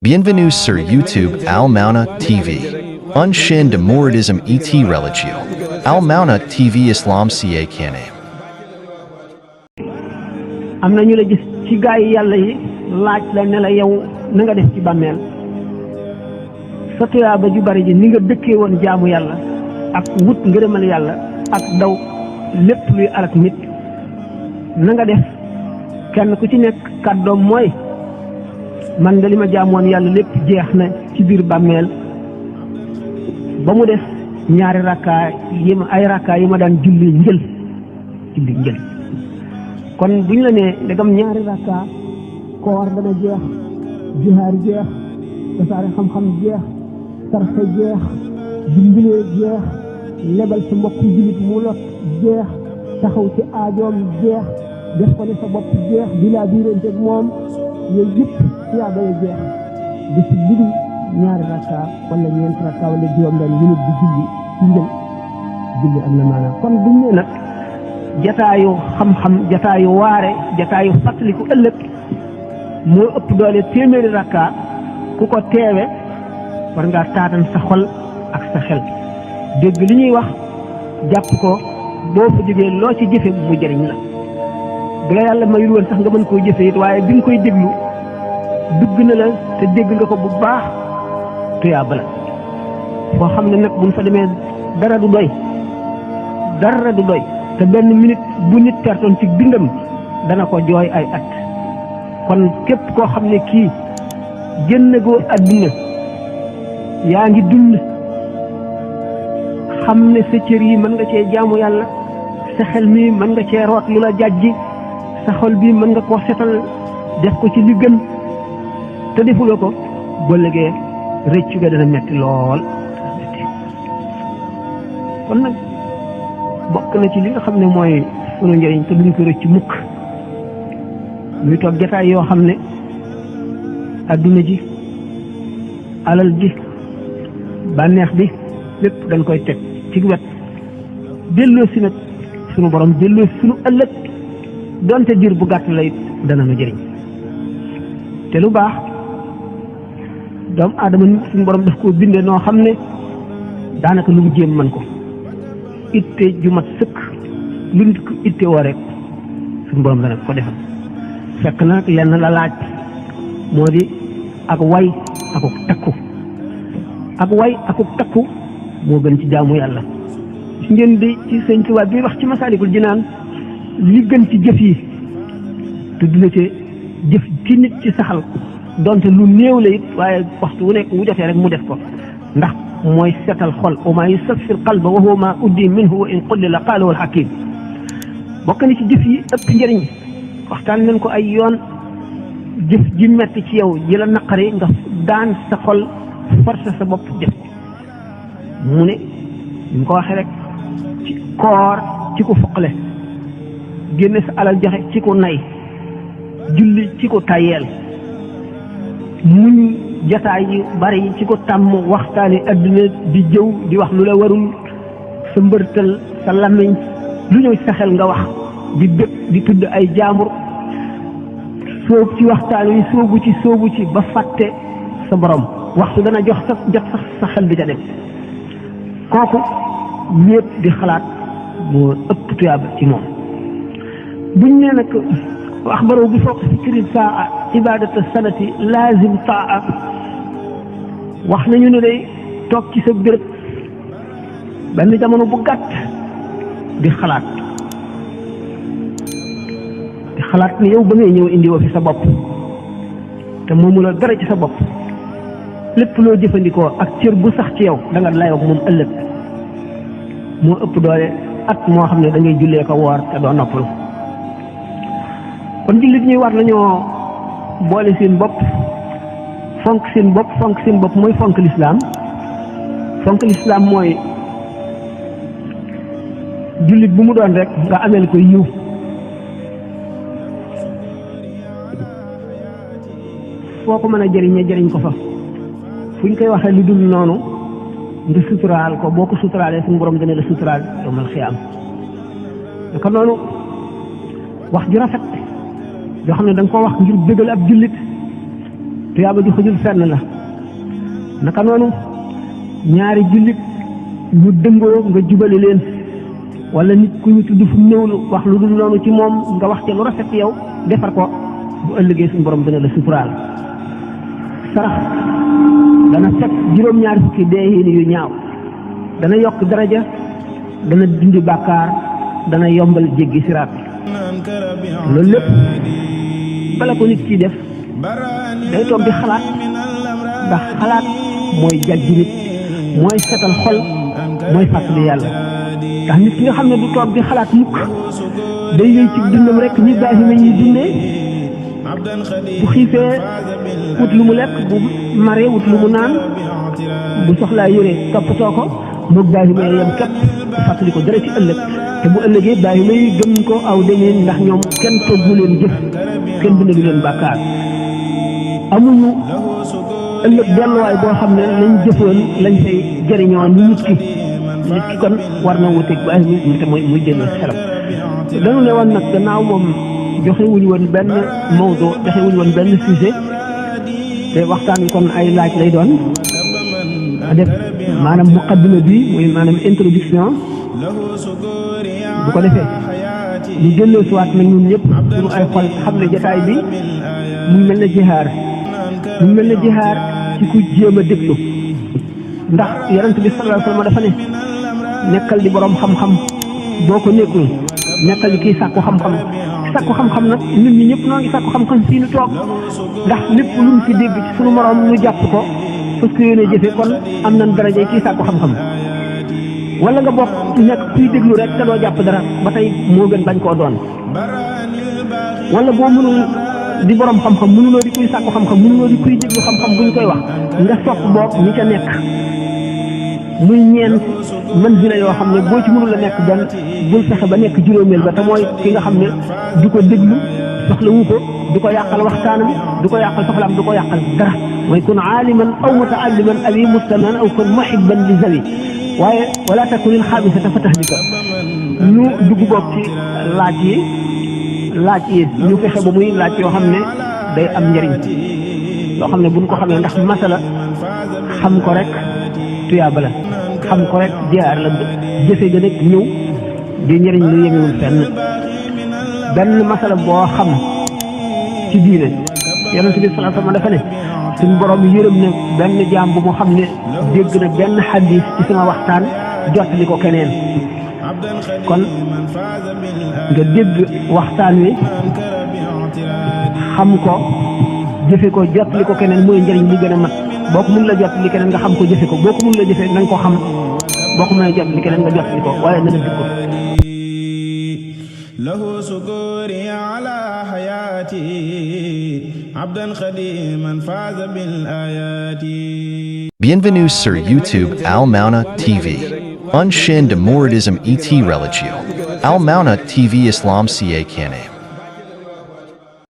Bienvenue sur YouTube Al Mauna TV. Un chaîne de mouridisme et religieux. Al Mauna TV Islam ca Kane. am na ñu la gis ci gaa yi yàlla yi laaj la ne la yow na nga def ci bàmmeel sa tuyaaba ju bari ji ni nga dëkkee woon jaamu yàlla ak wut ngërëmal yàlla ak daw lépp luy alak nit na nga def kenn ku ci nekk kàddoom mooy man de li ma jaamoon yàlla lépp jeex na ci biir bàmmeel ba mu def ñaari rakkaa yi ma daan julli njël kon bu ñu la nee ndegam ñaari rakkaa koor dana jeex jihaar jeex tasaare xam-xam jeex sarxe jeex dimbilee jeex lebal sa mbokku jullit mu lot jeex taxaw ci aajoom jeex def ko ne sa bopp jeex di laa biirante ak moom yooyu yëpp yaa day jeex di si dugul ñaari rakkaa wala ñeenti rakkaa wala juróom benn yu di julli ci njël julli am na maanaam kon buñ ne nag jataayu xam-xam jataayu waare jataayu fàttaliku ëllëg moo ëpp doole téeméeri rakkaa ku ko teewe war ngaa taatan sa xol ak sa xel dégg li ñuy wax jàpp ko boo fa jógee loo ci jëfe mu jëriñ la bu la yàlla mayul woon sax nga mën koo jëfe it waaye bi nga koy déglu dugg na la te dégg nga ko bu baax tuyaaba la foo xam ne nag buñ fa demee dara du doy te benn minute bu nit pertoon ci dundam dana ko jooy ay at kon képp koo xam ne kii génn goo àdduna yaa ngi dund xam ne sa cër yi mën nga cee jaamu yàlla sa xel mi mën nga cee root lu la jàjji sa xol bi mën nga koo setal def ko ci li gën te defuloo ko ba léegi rëccu ga dana metti lool kon nag bokk na ci li nga xam ne mooy sunu njëriñ te duñ ko rëcc mukk ñuy toog jataay yoo xam ne adduna ji alal ji bànneex bi lépp dañ koy teg ci wet delloo si nag sunu borom delloo si sunu ëllëg donte diir bu gàtt lay dana nu jëriñ te lu baax doomu aadama suñu borom daf koo bindee noo xam ne daanaka lu mu jéem man ko itte ju mat sëkk lu nit ko itte woo rek suñu borom dana ko defal fekk na nag lenn la laaj moo di ak way akuk takku moo gën ci jaamu yàlla gis ngeen di ci sëñ Tuubaa bi wax ci Masaalikul Jinaan li gën ci jëf yi te dina ci jëf ci nit ci saxal donte lu néew la it waaye waxtu wu nekk wu jotee rek mu def ko ndax mooy setal xol wa maa yusaffi qalba wa huwa maa uddi minhu wa in qullila qaala wal hakim bokk na ci jëf yi ëpp njëriñ waxtaan nañ ko ay yoon jëf ji metti ci yow ji la naqari nga daan sa xol forcé sa bopp def mu ne ñu ko waxee rek ci koor ci ku foqale génne sa alal joxe ci ku nay julli ci ku tayeel muñ jataay yu bari yi ci ko tàmm waxtaani adduna di jëw di wax lu la warul sa mbërtal sa làmmiñ lu ñëw sa xel nga wax di dëkk di tudd ay jaambur soob ci waxtaan wi soobu ci ba fàtte sa borom waxtu dana jot sax sa xel bi ca dem kooku ñépp di xalaat moo ëpp tuyaaba ci moom buñ nee nag axbaro bi fooq fikri saa ibadata sanati laazim taa wax nañu ne day toog ci sa béréb benn jamono bu gàtt di xalaat ne yow ba ngay ñëw indi woo fi sa bopp te moomu la dara ci sa bopp lépp loo jëfandikoo ak cër bu sax ci yow da nga layoog moom ëllëg moo ëpp doole at moo xam ne da ngay jullee ko woor te doo noppalu kon jullit ñuy war nañoo boole seen bopp fonk seen bopp mooy fonk lislaam mooy jullit bu mu doon rek nga ameel ko yiw foo ko mën a jëriñ ko fa fu ñu koy waxee lu dul noonu nga suturaal ko boo ko suturaalee suñu borom dana la suturaal yawmal xiyaam naka noonu wax ju rafet yoo xam ne da nga ko wax ngir bëggal ab jullit tuyaaba ju xëjul fenn la naka noonu ñaari jullit ñu dëngoo nga jubale leen wala nit ku ñu tudd fu néew lu wax lu dul noonu ci moom nga wax ca lu rafet yow defar ko bu ëllëgee suñu borom dana la suturaal sarax dana fekk juróom-ñaari fukki deeyin yu ñaaw dana yokk daraja dana dindi bàkkaar dana yombal jéggi siraat loolu lépp bala ko nit ki def day toog di xalaat ndax xalaat mooy jàjji nit mooy setal xol mooy fàttali yàlla ndax nit ki nga xam ne du toog di xalaat mukk day yëy ci dundam rek ñi baahima ñuy dundee bu xiifee wut lu mu lekk bu maree wut lu mu naan bu soxlaa yére toppatoo ko moog baahima yam képp fàttali ko dara ci ëllëg te bu ëllëgee baahima yi gëm ko aw demeen ndax ñoom kenn toggu leen jëf kenn bindalu leen bàkkaar amuñu ëllëg delluwaay boo xam ne lañ jëfoon lañ fay jëriñoo ni nit ki kon war na wuteeg baahima yi te muy dellu xelam dañu ne woon nag gannaaw moom joxe wuñu woon benn mawdo joxe wuñu woon benn sujet te waxtaan wi kon ay laaj lay doon def maanaam muqaddima bi muy maanaam introduction bu ko defee ñu jëlloo siwaat nag ñun ñëpp suñu ay xol xam ne jotaay bi mu mel ne jihaar ci ku jéem a déglu ndax yonent bi sallallahu alayhi wasallam dafa ne nekkal di borom xam-xam boo ko nekkul nekkal di kii sàkku xam-xam nag ñun ñi ñëpp noo ngi sàkku xam-xam fii nu toog ndax lépp lu ñu fi dégg ci suñu moroom ñu jàpp ko parce que yéene jëfe kon am nañ daraja kii sàkku xam-xam wala nga bokk nekk kuy déglu rek te doo jàpp dara ba tey moo gën bañ koo doon wala boo mënul di borom xam-xam mënuloo di kuy sàkku xam-xam mënuloo di kuy déglu xam-xam bu ñu koy wax nga sopp boog ñi ca nekk muy ñeent mën dina yoo xam ne boo ci mënul a nekk benn bul fexe ba nekk juróomeel ba te mooy ki nga xam ne du ko déglu soxla wu ko du ko yàqal waxtaanam du ko yàqal soxlaam du ko yàqal dara mooy kun aaliman aw mutaalliman aw mustaman aw kun muhibban li zawi waaye wala takunil xaamisata fa tahlika ñu dugg boog ci laaj yi ñu fexe ba muy laaj yoo xam ne day am njëriñ yoo xam ne buñ ko xamee ndax masala xam ko rek tuyaaba la xam ko rek jaar la jëfe ga nag ñëw di njëriñ lu yemewul fenn benn masala boo xam ci diine yonent bi sallallahu alayhi wasallam dafa ne suñu borom yërëm ne benn jaam bu mu xam ne dégg na benn xadis ci sama waxtaan jottali ko keneen kon nga dégg waxtaan wi xam ko jëfe ko jottali ko keneen mooy njëriñ li gën a mat boo ko mun la jottali keneen nga xam ko jëfe ko boo ko mun la jëfe na nga ko xam boo ko mën a jottali keneen nga jottali ko waaye na nga dégg ko له سكوري على حياتي عبدا خديما فاز بالآيات. Bienvenue sur YouTube Al Mauna TV. Une chaîne de mouridisme et religion. Al Mauna TV Islam ca Kane.